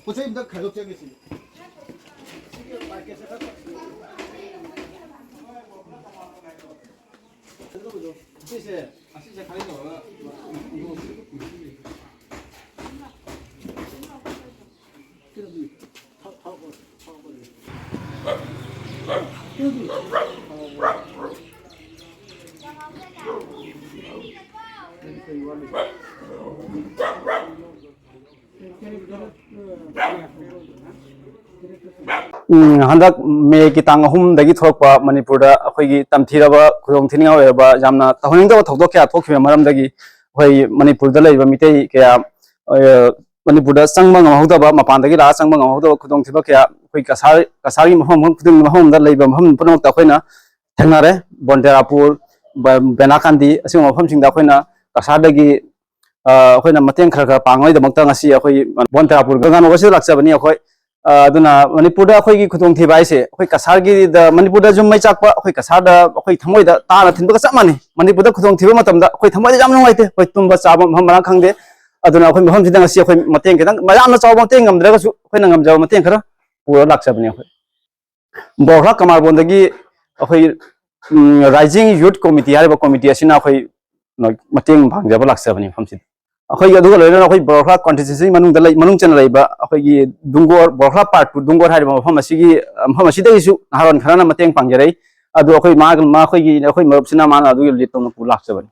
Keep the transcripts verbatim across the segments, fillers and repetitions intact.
ꯄꯣꯠ ꯆꯩ ꯑꯝꯇ ꯈꯥꯏꯗꯣꯛꯆꯒꯦ ꯁꯤꯗꯤ꯫ ꯁꯤꯒꯤ ꯄꯥꯀꯦꯠꯁꯦ ꯈꯔ ꯁꯤꯁꯦ, ꯑꯁꯤꯁꯦ ꯈꯔ ꯇꯧꯔꯒ ꯎꯝ, ꯍꯟꯗꯛ ꯃꯦꯒꯤ ꯇꯥꯡ ꯑꯍꯨꯝꯗꯒꯤ ꯊꯣꯛꯂꯛꯄ ꯃꯅꯤꯄꯨꯔꯗ ꯑꯩꯈꯣꯏꯒꯤ ꯇꯝꯊꯤꯔꯕ, ꯈꯨꯗꯣꯡ ꯊꯤꯅꯤꯡꯉꯥꯏ ꯑꯣꯏꯔꯕ, ꯌꯥꯝꯅ ꯇꯧꯍꯟꯅꯤꯡꯗꯕ ꯊꯧꯗꯣꯛ ꯀꯌꯥ ꯊꯣꯛꯈꯤꯕ ꯃꯔꯝꯗꯒꯤ ꯑꯩꯈꯣꯏ ꯃꯅꯤꯄꯨꯔꯗ ꯂꯩꯔꯤꯕ ꯃꯤꯇꯩ ꯀꯌꯥ, ꯑ, ꯃꯅꯤꯄꯨꯔꯗ ꯆꯪꯕ ꯉꯝꯍꯧꯗꯕ, ꯃꯄꯥꯟꯗꯒꯤ ꯂꯥꯛꯑ ꯆꯪꯕ ꯉꯝꯍꯧꯗꯕ ꯈꯨꯗꯣꯡꯊꯤꯕ ꯀꯌꯥ ꯑꯩꯈꯣꯏ ꯀꯁꯥꯔ, ꯀꯁꯥꯔꯒꯤ ꯃꯐꯝ ꯃꯐꯝ ꯈꯨꯗꯤꯡ, ꯃꯐꯝ ꯑꯃꯗ ꯂꯩꯕ ꯃꯐꯝ ꯄꯨꯝꯅꯃꯛꯇ ꯑꯩꯈꯣꯏꯅ ꯊꯦꯡꯅꯔꯦ꯫ ꯕꯣꯟꯇꯦꯔꯥꯄꯨꯔ, ꯕ-, ꯕꯦꯅꯥꯀꯥꯟꯗꯤ, ꯑꯁꯤꯒꯨꯝꯕ ꯃꯐꯝꯁꯤꯡꯗ ꯑꯩꯈꯣꯏꯅ ꯀꯁꯥꯔꯗꯒꯤ ꯑ, ꯑꯩꯈꯣꯏꯅ ꯃꯇꯦꯡ ꯈꯔ ꯈꯔ ꯄꯥꯡꯅꯕꯒꯤꯗꯃꯛꯇ ꯉꯁꯤ ꯑꯩꯈꯣꯏ ꯕꯣꯟꯇꯦꯔꯥꯄꯨꯔ ꯒꯪꯒꯥꯅꯒꯔꯁꯤꯗ ꯂꯥꯛꯆꯕꯅꯤ ꯑꯩꯈꯣꯏ꯫ ꯑ, ꯑꯗꯨꯅ ꯃꯅꯤꯄꯨꯔꯗ ꯑꯩꯈꯣꯏꯒꯤ ꯈꯨꯗꯣꯡꯊꯤꯕ ꯍꯥꯏꯁꯦ, ꯑꯩꯈꯣꯏ ꯀꯁꯥꯔꯒꯤꯗ, ꯃꯅꯤꯄꯨꯔꯗ ꯌꯨꯝ ꯃꯩ ꯆꯥꯛꯄ, ꯑꯩꯈꯣꯏ ꯀꯁꯥꯔꯗ ꯑꯩꯈꯣꯏ ꯊꯃꯣꯏꯗ ꯇꯥꯅ ꯊꯤꯟꯕꯒ ꯆꯞ ꯃꯥꯟꯅꯩ꯫ ꯃꯅꯤꯄꯨꯔꯗ ꯈꯨꯗꯣꯡꯊꯤꯕ ꯃꯇꯝꯗ ꯑꯩꯈꯣꯏ ꯊꯃꯣꯏꯗ ꯌꯥꯝ ꯅꯨꯡꯉꯥꯏꯇꯦ, ꯑꯩꯈꯣꯏ ꯇꯨꯝꯕ ꯆꯥꯕ ꯃꯐꯝ ꯃꯔꯥꯡ ꯈꯪꯗꯦ꯫ ꯑꯗꯨꯅ ꯑꯩꯈꯣꯏ ꯃꯐꯝꯁꯤꯗ ꯉꯁꯤ ꯑꯩꯈꯣꯏ ꯃꯇꯦꯡ ꯈꯤꯇꯪ, ꯌꯥꯝꯅ ꯆꯥꯎꯕ ꯃꯇꯦꯡ ꯉꯝꯗ꯭ꯔꯒꯁꯨ, ꯑꯩꯈꯣꯏꯅ ꯉꯝꯖꯕ ꯃꯇꯦꯡ ꯈꯔ ꯄꯨꯔ ꯂꯥꯛꯆꯕꯅꯤ ꯑꯩꯈꯣꯏ꯫ ꯕꯣꯔꯣꯈꯥ ꯀꯃꯥꯔꯕꯣꯟꯗꯒꯤ ꯑꯩꯈꯣꯏ, ꯎꯝ, ꯔꯥꯏꯖꯤꯡ ꯌꯨꯠ ꯀꯣꯃꯤꯇꯤ ꯍꯥꯏꯔꯤꯕ ꯀꯣꯃꯤꯇꯤ ꯑꯁꯤꯅ ꯑꯩꯈꯣꯏ ꯃꯇꯦꯡ ꯄꯥꯡꯖꯕ ꯂꯥꯛꯆꯕꯅꯤ ꯃꯐꯝꯁꯤꯗ꯫ ꯑꯩꯈꯣꯏꯒꯤ ꯑꯗꯨꯒ ꯂꯣꯏꯅꯅ ꯑꯩꯈꯣꯏ ꯕꯣꯔꯣꯈꯥ ꯀꯣꯟꯁꯇꯤꯇ꯭ꯋꯦꯟꯁꯤ ꯃꯅꯨꯡꯗ ꯂꯩ, ꯃꯅꯨꯡ ꯆꯟꯅ ꯂꯩꯕ ꯑꯩꯈꯣꯏꯒꯤ ꯗꯨꯡꯒꯣꯔ, ꯕꯣꯔꯣꯈꯥ ꯄꯥꯔꯠ ꯇꯨ ꯗꯨꯡꯒꯣꯔ ꯍꯥꯏꯔꯤꯕ ꯃꯐꯝ ꯑꯁꯤꯒꯤ, ꯃꯐꯝ ꯑꯁꯤꯗꯒꯤꯁꯨ ꯅꯍꯥꯔꯣꯟ ꯈꯔꯅ ꯃꯇꯦꯡ ꯄꯥꯡꯖꯔꯛꯏ꯫ ꯑꯗꯨ ꯑꯩꯈꯣꯏ ꯃꯥꯒ, ꯃꯈꯣꯏꯒꯤ, ꯑꯩꯈꯣꯏ ꯃꯔꯨꯞꯁꯤꯅ ꯃꯥꯅ ꯑꯗꯨꯒꯤ ꯂꯤꯠ ꯇꯧꯅ ꯄꯨ ꯂꯥꯛꯆꯕꯅꯤ꯫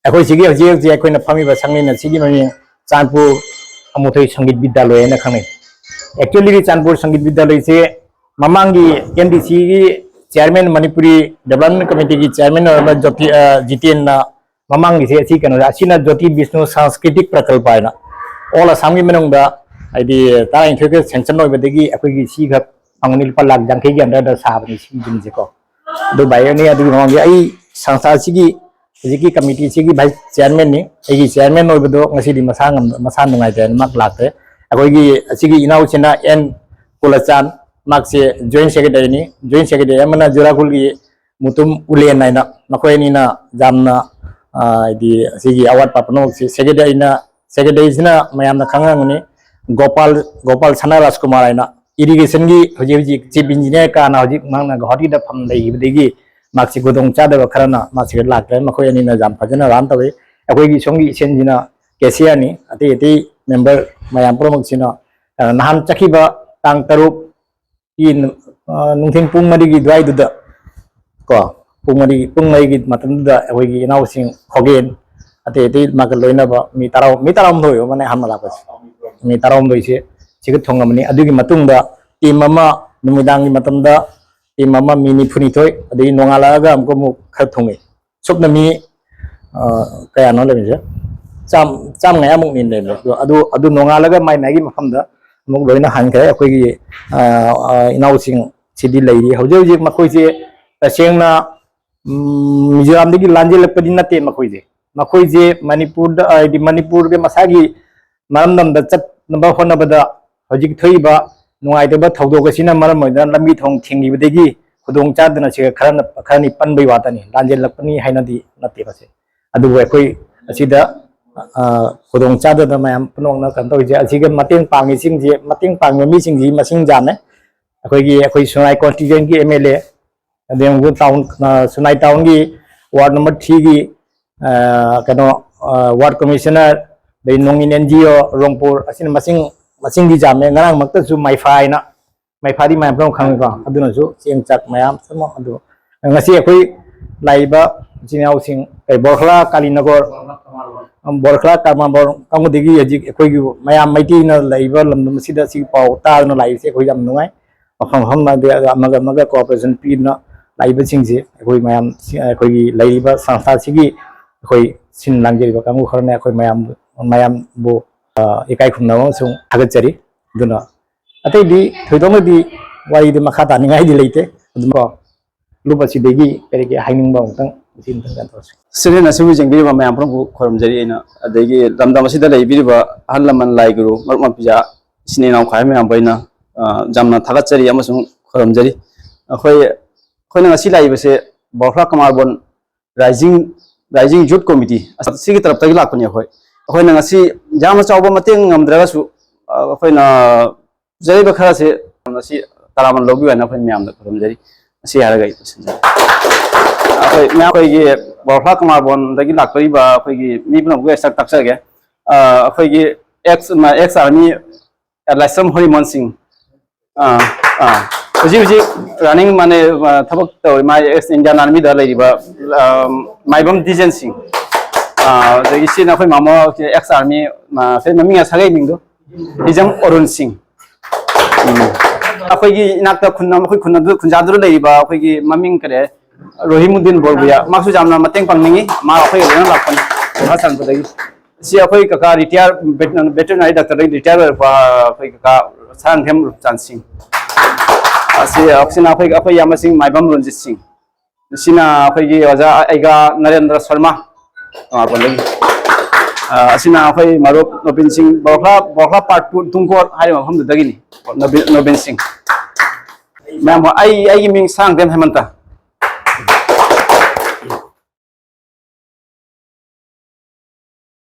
ꯑꯩꯈꯣꯏ ꯁꯤꯒꯤ ꯍꯧꯖꯤꯛ ꯍꯧꯖꯤꯛ ꯑꯩꯈꯣꯏꯅ ꯐꯝꯃꯤꯕ ꯁꯪꯂꯦꯟ ꯑꯁꯤꯒꯤ ꯃꯃꯤꯡ ꯆꯥꯟꯄꯨꯔ ꯑꯃꯨꯊꯣꯏ ꯁꯪꯒꯤꯠ ꯕꯤꯗ꯭ꯌꯥꯂꯣꯏ ꯍꯥꯏꯅ ꯈꯪꯅꯩ꯫ Actually ꯗꯤ ꯆꯥꯟꯄꯨꯔ ꯁꯪꯒꯤꯠ ꯕꯤꯗ꯭ꯌꯥꯂꯣꯏꯁꯦ ꯃꯃꯥꯡꯒꯤ ꯑꯦꯟ ꯗꯤ ꯁꯤꯒꯤ ꯆꯤꯌꯔꯃꯦꯟ, ꯃꯅꯤꯄꯨꯔꯤ ꯗꯦꯕꯂꯞꯃꯦꯟ ꯀꯃꯤꯇꯤꯒꯤ ꯆꯤꯌꯔꯃꯦꯟ ꯑꯣꯏꯔꯝꯕ ꯖꯣꯇꯤ, ꯑ, ꯖꯤꯇꯦꯟꯅ ꯃꯃꯥꯡꯒꯤꯁꯦ ꯑꯁꯤ ꯀꯩꯅꯣꯁꯦ, ꯑꯁꯤꯅ ꯖꯣꯇꯤ ꯕꯤꯁꯅꯨ ꯁꯪꯁꯀ꯭ꯔꯤꯇꯤꯛ ꯄ꯭ꯔꯀꯜꯄ ꯍꯥꯏꯅ ꯑꯣꯜ ꯑꯁꯥꯝꯒꯤ ꯃꯅꯨꯡꯗ, ꯍꯥꯏꯗꯤ, ꯇꯔꯥꯅꯤꯊꯣꯏꯒ ꯁꯦꯡꯁꯟ ꯑꯣꯏꯕꯗꯒꯤ ꯑꯩꯈꯣꯏꯒꯤ ꯁꯤꯈꯛ ꯐꯪꯒꯅꯤ, ꯂꯨꯄꯥ ꯂꯥꯛ ꯌꯥꯡꯈꯩꯒꯤ ꯑꯟꯗꯔꯗ ꯁꯥꯕꯅꯤ ꯁꯤꯒꯤ ꯌꯨꯝꯁꯦꯀꯣ꯫ ꯑꯗꯨ ꯚꯥꯏ, ꯑꯩꯅ ꯑꯗꯨꯒꯤ ꯃꯃꯥꯡꯒꯤ ꯑꯩ ꯁꯪꯁꯊꯥꯁꯤꯒꯤ ꯍꯧꯖꯤꯛꯀꯤ ꯀꯃꯤꯇꯤꯁꯤꯒꯤ ꯚꯥꯏꯁ ꯆꯤꯌꯔꯃꯦꯟꯅꯤ꯫ ꯑꯩꯒꯤ ꯆꯤꯌꯔꯃꯦꯟ ꯑꯣꯏꯕꯗꯣ ꯉꯁꯤꯗꯤ ꯃꯁꯥ ꯉꯝ-, ꯃꯁꯥ ꯅꯨꯡꯉꯥꯏꯇꯗꯅ ꯃꯍꯥꯛ ꯂꯥꯛꯇ꯭ꯔꯦ꯫ ꯑꯩꯈꯣꯏꯒꯤ ꯑꯁꯤꯒꯤ ꯏꯅꯥꯎꯁꯤꯅ ꯑꯦꯟ ꯀꯨꯂꯆꯥꯟ, ꯃꯍꯥꯛꯁꯦ ꯖꯣꯏꯟ ꯁꯦꯀ꯭ꯔꯦꯇꯔꯤꯅꯤ꯫ ꯖꯣꯏꯟ ꯁꯦꯀ꯭ꯔꯦꯇꯔꯤ ꯑꯃꯅ ꯖꯨꯔꯥꯈꯨꯜꯒꯤ ꯃꯨꯇꯨꯝ ꯎꯂꯦꯟ ꯍꯥꯏꯅ, ꯃꯈꯣꯏ ꯑꯅꯤꯅ ꯌꯥꯝꯅ, ꯑ, ꯍꯥꯏꯗꯤ ꯑꯁꯤꯒꯤ ꯑꯋꯥꯠꯄ ꯄꯨꯝꯅꯃꯛꯁꯦ ꯁꯦꯀ꯭ꯔꯦꯇꯔꯤꯅ, ꯁꯦꯀ꯭ꯔꯦꯇꯔꯤꯁꯤꯅ ꯃꯌꯥꯝꯅ ꯈꯪꯉꯝꯒꯅꯤ, ꯒꯣꯄꯥꯜ, ꯒꯣꯄꯥꯜ ꯁꯅꯥ ꯔꯥꯖꯀꯨꯃꯥꯔ ꯍꯥꯏꯅ, ꯏꯔꯤꯒꯦꯁꯟꯒꯤ ꯍꯧꯖꯤꯛ ꯍꯧꯖꯤꯛ ꯆꯤꯐ ꯏꯟꯖꯤꯅꯤꯌꯥꯔ ꯀꯥꯅ ꯍꯧꯖꯤꯛ ꯃꯍꯥꯛꯅ ꯒꯨꯋꯥꯍꯥꯇꯤꯗ ꯐꯝ ꯂꯩꯈꯤꯕꯗꯒꯤ ꯃꯍꯥꯛꯁꯤ ꯈꯨꯗꯣꯡ ꯆꯥꯗꯕ ꯈꯔꯅ ꯃꯍꯥꯛꯁꯤ ꯂꯥꯛꯇ꯭ꯔꯦ꯫ ꯃꯈꯣꯏ ꯑꯅꯤꯅ ꯌꯥꯝ ꯐꯖꯅ ꯔꯟ ꯇꯧꯏ꯫ ꯑꯩꯈꯣꯏꯒꯤ ꯁꯣꯝꯒꯤ ꯏꯁꯦꯟꯁꯤꯅ ꯀꯦꯁꯤꯌꯥꯔꯅꯤ꯫ ꯑꯇꯩ ꯑꯇꯩ ꯃꯦꯝꯕꯔ ꯃꯌꯥꯝ ꯄꯨꯝꯅꯃꯛꯁꯤꯅ, ꯑ, ꯅꯍꯥꯟ ꯆꯠꯈꯤꯕ ꯇꯥꯡ ꯇꯔꯨꯛ ꯀꯤ, ꯑ, ꯅꯨꯡꯊꯤꯜ ꯄꯨꯡ ꯃꯔꯤꯒꯤ ꯑꯗꯨꯋꯥꯏꯗꯨꯗ ꯀꯣ, ꯄꯨꯡ ꯃꯔꯤ, ꯄꯨꯡ ꯃꯔꯤꯒꯤ ꯃꯇꯝꯗꯨꯗ ꯑꯩꯈꯣꯏꯒꯤ ꯏꯅꯥꯎꯁꯤꯡ ꯈꯣꯒꯦꯟ, ꯑꯇꯩ ꯑꯇꯩ ꯃꯥꯒ ꯂꯣꯏꯅꯕ ꯃꯤ ꯇꯔꯥ, ꯃꯤ ꯇꯔꯥꯍꯨꯝꯗꯣꯏ ꯑꯣꯏꯔꯝꯒꯅꯤ ꯑꯍꯥꯟꯕ ꯂꯥꯛꯄꯁꯦ꯫ ꯃꯤ ꯇꯔꯥꯍꯨꯝꯗꯣꯏꯁꯦ ꯁꯤꯒ ꯊꯣꯡꯉꯝꯃꯅꯤ꯫ ꯑꯗꯨꯒꯤ ꯃꯇꯨꯡꯗ ꯇꯤꯝ ꯑꯃ ꯅꯨꯃꯤꯗꯥꯡꯒꯤ ꯃꯇꯝꯗ ꯇꯤꯝ ꯑꯃ ꯃꯤ ꯅꯤꯐꯨꯅꯤꯊꯣꯏ, ꯑꯗꯒꯤ ꯅꯣꯡꯉꯥꯜꯂꯛꯑꯒ ꯑꯃꯨꯛꯀ ꯑꯃꯨꯛ ꯈꯔ ꯊꯣꯡꯉꯤ꯫ ꯁꯨꯞꯅ ꯃꯤ, ꯑ, ꯀꯌꯥꯅꯣ ꯂꯩꯔꯤꯁꯦ? ꯆꯥꯝ-, ꯆꯥꯝꯃ ꯃꯌꯥꯃꯨꯛꯅꯤ ꯂꯩꯔꯤꯁꯦ꯫ ꯑꯗꯣ ꯑꯗꯨ, ꯑꯗꯨ ꯅꯣꯡꯉꯥꯜꯂꯒ ꯃꯥꯏ ꯃꯥꯏꯒꯤ ꯃꯐꯝꯗ ꯑꯃꯨꯛ ꯂꯣꯏꯅ ꯍꯟꯈ꯭ꯔꯦ꯫ ꯑꯩꯈꯣꯏꯒꯤ, ꯑ, ꯑ, ꯏꯅꯥꯎꯁꯤꯡ ꯁꯤꯗꯤ ꯂꯩꯔꯤ꯫ ꯍꯧꯖꯤꯛ ꯍꯧꯖꯤꯛ ꯃꯈꯣꯏꯁꯦ ꯇꯁꯦꯡꯅ, ꯎꯝ, ꯃꯤꯖꯣꯔꯥꯝꯗꯒꯤ ꯂꯥꯟꯖꯦꯜꯂꯛꯄꯗꯤ ꯅꯠꯇꯦ ꯃꯈꯣꯏꯁꯦ꯫ ꯃꯈꯣꯏꯁꯦ ꯃꯅꯤꯄꯨꯔꯗ, ꯍꯥꯏꯗꯤ ꯃꯅꯤꯄꯨꯔꯒꯤ ꯃꯁꯥꯒꯤ ꯃꯔꯝꯗꯝꯗ ꯆꯠꯅꯕ ꯍꯣꯠꯅꯕꯗ ꯍꯧꯖꯤꯛ ꯊꯣꯛꯏꯕ ꯅꯨꯡꯉꯥꯏꯇꯕ ꯊꯧꯗꯣꯛ ꯑꯁꯤꯅ ꯃꯔꯝ ꯑꯣꯏꯗꯨꯅ ꯂꯝꯕꯤ ꯊꯣꯡ ꯊꯤꯡꯈꯤꯕꯗꯒꯤ ꯈꯨꯗꯣꯡ ꯆꯥꯗꯅ ꯁꯤꯒ ꯈꯔꯅ, ꯈꯔꯅꯤ ꯄꯟꯕꯒꯤ ꯋꯥꯇꯅꯤ, ꯂꯥꯟꯖꯦꯜꯂꯛꯄꯅꯤ ꯍꯥꯏꯅꯗꯤ ꯅꯠꯇꯦ ꯃꯁꯦ꯫ ꯑꯗꯨꯕꯨ ꯑꯩꯈꯣꯏ ꯑꯁꯤꯗ, ꯑ, ꯈꯨꯗꯣꯡ ꯆꯥꯗꯅ ꯃꯌꯥꯝ ꯄꯨꯝꯅꯃꯛꯅ ꯀꯩꯅꯣ ꯇꯧꯔꯤꯁꯦ, ꯑꯁꯤꯒ ꯃꯇꯦꯡ ꯄꯥꯡꯉꯤꯁꯤꯡꯁꯦ, ꯃꯇꯦꯡ ꯄꯥꯡꯕ ꯃꯤꯁꯤꯡꯁꯤ ꯃꯁꯤꯡ ꯌꯥꯝꯃꯦ꯫ ꯑꯩꯈꯣꯏꯒꯤ, ꯑꯩꯈꯣꯏ ꯁꯉꯥꯏ ꯀꯣꯟꯁꯇꯤꯇ꯭ꯌꯨꯁꯟꯒꯤ ꯑꯦꯝ ꯑꯦꯜ ꯑꯦ, ꯑꯗꯩ ꯑꯃꯨꯛ ꯇꯥꯎꯟ, ꯑ, ꯁꯉꯥꯏ ꯇꯥꯎꯟꯒꯤ ꯋꯥꯔꯗ ꯅꯝꯕꯔ ꯊ꯭ꯔꯤꯒꯤ, ꯑ, ꯀꯩꯅꯣ, ꯑ, ꯋꯥꯔꯗ ꯀꯃꯤꯁꯅꯔ, ꯑꯗꯩ ꯅꯣꯡꯏꯟ ꯑꯦꯟ ꯖꯤ ꯑꯣ ꯔꯣꯡꯄꯨꯔ, ꯑꯁꯤꯅ ꯃꯁꯤꯡ, ꯃꯁꯤꯡꯗꯤ ꯌꯥꯝꯃꯦ꯫ ꯉꯔꯥꯡꯃꯛꯇꯁꯨ ꯃꯩꯐꯥ ꯍꯥꯏꯅ, ꯃꯩꯐꯥꯗꯤ ꯃꯌꯥꯝ ꯄꯨꯝꯅꯃꯛ ꯈꯪꯉꯤꯀꯣ, ꯑꯗꯨꯅꯁꯨ ꯆꯦꯡ ꯆꯥꯛ ꯃꯌꯥꯝ ꯄꯨꯝꯅꯃꯛ ꯑꯗꯨ ꯉꯁꯤ ꯑꯩꯈꯣꯏ ꯂꯥꯛꯏꯕ ꯏꯆꯤꯟ ꯏꯅꯥꯎꯁꯤꯡ, ꯀꯩ, ꯕꯣꯔꯈꯂꯥ ꯀꯥꯂꯤꯅꯒꯔ, ꯕꯣꯔꯈꯂꯥ ꯀꯥꯃꯥꯕꯣꯔ ꯀꯥꯡꯕꯨꯗꯒꯤ ꯍꯧꯖꯤꯛ ꯑꯩꯈꯣꯏꯒꯤ ꯃꯌꯥꯝ ꯃꯩꯇꯩꯅ ꯂꯩꯔꯤꯕ ꯂꯝꯗꯝ ꯑꯁꯤꯗ ꯁꯤꯒꯤ ꯄꯥꯎ ꯇꯥꯗꯨꯅ ꯂꯥꯛꯏꯕꯁꯦ ꯑꯩꯈꯣꯏ ꯌꯥꯝ ꯅꯨꯡꯉꯥꯏ꯫ ꯃꯐꯝ ꯃꯐꯝ ꯑꯃꯒ ꯑꯃꯒ ꯀꯣꯑꯣꯄꯔꯦꯁꯟ ꯄꯤꯗꯨꯅ ꯂꯥꯛꯏꯕꯁꯤꯡꯁꯦ ꯑꯩꯈꯣꯏ ꯃꯌꯥꯝ, ꯑꯩꯈꯣꯏꯒꯤ ꯂꯩꯔꯤꯕ ꯁꯪꯁꯊꯥꯁꯤꯒꯤ ꯑꯩꯈꯣꯏ ꯁꯤꯟ ꯂꯥꯡꯖꯔꯤꯕ ꯀꯥꯡꯕꯨ ꯈꯔꯅ ꯑꯩꯈꯣꯏ ꯃꯌꯥꯝ, ꯃꯌꯥꯝꯕꯨ, ꯑ, ꯏꯀꯥꯏ ꯈꯨꯝꯅꯕ ꯑꯃꯁꯨꯡ ꯊꯥꯒꯠꯆꯔꯤ꯫ ꯑꯗꯨꯅ ꯑꯇꯩꯗꯤ ꯊꯣꯏꯗꯣꯛꯅꯗꯤ ꯋꯥꯔꯤꯗꯤ ꯃꯈꯥ ꯇꯥꯅꯤꯡꯉꯥꯏꯗꯤ ꯂꯩꯇꯦ꯫ ꯑꯗꯨꯝ ꯀꯣ, ꯂꯨꯞ ꯑꯁꯤꯗꯒꯤ ꯀꯔꯤ ꯀꯔꯤ ꯍꯥꯏꯅꯤꯡꯕ ꯑꯃꯨꯛꯇꯪ ꯃꯁꯤ ꯑꯃꯨꯛꯇꯪ ꯀꯩꯅꯣ ꯇꯧꯔꯁꯤ꯫ ꯁꯤꯔꯦꯟ ꯑꯁꯤꯕꯨ ꯌꯦꯡꯕꯤꯔꯤꯕ ꯃꯌꯥꯝ ꯄꯨꯝꯅꯃꯛꯄꯨ ꯈꯨꯔꯨꯝꯖꯔꯤ ꯑꯩꯅ꯫ ꯑꯗꯒꯤ ꯂꯝꯗꯝ ꯑꯁꯤꯗ ꯂꯩꯕꯤꯔꯤꯕ ꯑꯍꯜ ꯂꯃꯟ, ꯂꯥꯏ ꯒꯨꯔꯨ, ꯃꯔꯨꯞ ꯃꯄꯤꯖꯥ, ꯏꯆꯤꯟ ꯏꯅꯥꯎ ꯈ꯭ꯋꯥꯏ ꯃꯌꯥꯝꯕꯨ ꯑꯩꯅ, ꯑ, ꯌꯥꯝꯅ ꯊꯥꯒꯠꯆꯔꯤ ꯑꯃꯁꯨꯡ ꯈꯨꯔꯨꯝꯖꯔꯤ꯫ ꯑꯩꯈꯣꯏ, ꯑꯩꯈꯣꯏꯅ ꯉꯁꯤ ꯂꯥꯛꯏꯕꯁꯦ ꯕꯣꯔꯐ꯭ꯂꯥ ꯀꯃꯥꯔꯕꯣꯟ ꯔꯥꯏꯖꯤꯡ, ꯔꯥꯏꯖꯤꯡ ꯌꯨꯠ ꯀꯣꯃꯤꯇꯤ ꯑꯁꯤꯒꯤ ꯇꯔꯞꯇꯒꯤ ꯂꯥꯛꯄꯅꯤ꯫ ꯑꯩꯈꯣꯏ, ꯑꯩꯈꯣꯏꯅ ꯉꯁꯤ ꯌꯥꯝꯅ ꯆꯥꯎꯕ ꯃꯇꯦꯡ ꯉꯝꯗ꯭ꯔꯒꯁꯨ, ꯑ, ꯑꯩꯈꯣꯏꯅ ꯄꯨꯖꯔꯤꯕ ꯈꯔꯁꯦ ꯃꯁꯤ ꯇꯔꯥꯃꯟ ꯂꯧꯕꯤꯌꯨ ꯍꯥꯏꯅ ꯑꯩꯈꯣꯏ ꯃꯌꯥꯝꯗ ꯈꯨꯔꯨꯝꯖꯔꯤ꯫ ꯑꯁꯤ ꯍꯥꯏꯔꯒ ꯑꯩ ꯂꯣꯏꯁꯤꯟꯖꯔꯦ꯫ ꯑꯩꯈꯣꯏ ꯃꯌꯥꯝ ꯑꯩꯈꯣꯏꯒꯤ ꯕꯣꯔꯐ꯭ꯂꯥ ꯀꯃꯥꯔꯕꯣꯟꯗꯒꯤ ꯂꯥꯛꯇꯧꯔꯤꯕ ꯑꯩꯈꯣꯏꯒꯤ ꯃꯤ ꯄꯨꯝꯅꯃꯛꯄꯨ ꯑꯦꯛꯁꯇ꯭ꯔꯥ ꯇꯥꯛꯆꯒꯦ꯫ ꯑ, ꯑꯩꯈꯣꯏꯒꯤ ꯑꯦꯛꯁ, ꯑꯦꯛꯁ ꯑꯥꯔꯃꯤ ꯂꯥꯏꯁ꯭ꯔꯝ ꯍꯣꯔꯤꯃꯣꯟ ꯁꯤꯡ, ꯑꯥ, ꯑꯥ, ꯍꯧꯖꯤꯛ ꯍꯧꯖꯤꯛ ꯔꯟꯅꯤꯡ ꯃꯥꯅꯦ, ꯑ, ꯊꯕꯛ ꯇꯧꯔꯤ, ꯃꯥ ꯑꯦꯛꯁ ꯏꯟꯗꯤꯌꯥꯟ ꯑꯥꯔꯃꯤꯗ ꯂꯩꯔꯤꯕ, ꯑ, ꯃꯥꯏꯕꯝ ꯗꯤꯖꯦꯟ ꯁꯤꯡ, ꯑ, ꯑꯗꯒꯤ ꯁꯤꯅ ꯑꯩꯈꯣꯏ ꯃꯥꯃꯣ ꯑꯦꯛꯁ ꯑꯥꯔꯃꯤ, ꯑ, ꯁꯤ ꯃꯃꯤꯡ ꯁꯥꯒꯩ ꯃꯤꯡꯗꯣ ꯍꯤꯖꯝ ꯑꯔꯨꯟ ꯁꯤꯡ꯫ ꯎꯝ꯫ ꯑꯩꯈꯣꯏꯒꯤ ꯏꯅꯥꯛꯇ ꯈꯨꯟ ꯑꯃ, ꯑꯩꯈꯣꯏ ꯈꯨꯟ ꯑꯗꯨ, ꯈꯨꯟꯖꯥꯗꯨꯗ ꯂꯩꯔꯤꯕ ꯑꯩꯈꯣꯏꯒꯤ ꯃꯃꯤꯡ ꯀꯔꯤ, ꯔꯣꯍꯤꯃꯨꯗꯤꯟ ꯕꯣꯔꯕꯨꯌꯥ, ꯃꯥꯁꯨ ꯌꯥꯝꯅ ꯃꯇꯦꯡ ꯄꯥꯡꯅꯤꯡꯉꯤ꯫ ꯃꯥ ꯑꯩꯈꯣꯏꯒ ꯂꯣꯏꯅ ꯂꯥꯛꯄꯅꯤ ꯃꯈꯥ ꯆꯟꯕꯗꯒꯤ꯫ ꯁꯤ ꯑꯩꯈꯣꯏ ꯀꯀꯥ ꯔꯤꯇꯤꯌꯥꯔ, ꯚꯦꯇꯦꯔꯤꯅꯔꯤ ꯗꯥꯛꯇꯔꯗꯒꯤ ꯔꯤꯇꯤꯌꯥꯔ ꯑꯣꯏꯔꯛꯄ ꯑꯩꯈꯣꯏ ꯀꯀꯥ ꯁꯥꯔꯪꯊꯦꯝ ꯔꯨꯞꯆꯥꯟ ꯁꯤꯡ꯫ ꯑꯁꯤ, ꯑꯁꯤꯅ ꯑꯩꯈꯣꯏ, ꯑꯩꯈꯣꯏ ꯏꯌꯥꯝꯕꯁꯤꯡ ꯃꯥꯏꯕꯝ ꯔꯟꯖꯤꯠ ꯁꯤꯡ꯫ ꯁꯤꯅ ꯑꯩꯈꯣꯏꯒꯤ ꯑꯣꯖꯥ ꯑꯩꯒꯥ ꯅꯔꯦꯟꯗ꯭ꯔ ꯁꯔꯃ, ꯇꯣꯉꯥꯟꯕꯗꯒꯤ꯫ ꯑ, ꯑꯁꯤꯅ ꯑꯩꯈꯣꯏ ꯃꯔꯨꯞ ꯅꯣꯕꯤꯟ ꯁꯤꯡ, ꯕꯣꯔꯐ꯭ꯂꯥ, ꯕꯣꯔꯐ꯭ꯂꯥ ꯄꯥꯔꯠ ꯇꯨ ꯇꯨꯡꯀꯣꯠ ꯍꯥꯏꯔꯤꯕ ꯃꯐꯝꯗꯨꯗꯒꯤꯅꯤ꯫ ꯅꯣꯕꯤꯟ, ꯅꯣꯕꯤꯟ ꯁꯤꯡ꯫ ꯃꯌꯥꯝ, ꯑꯩ, ꯑꯩꯒꯤ ꯃꯤꯡ ꯁꯥꯔꯪꯊꯦꯝ ꯍꯦꯃꯟꯇ꯫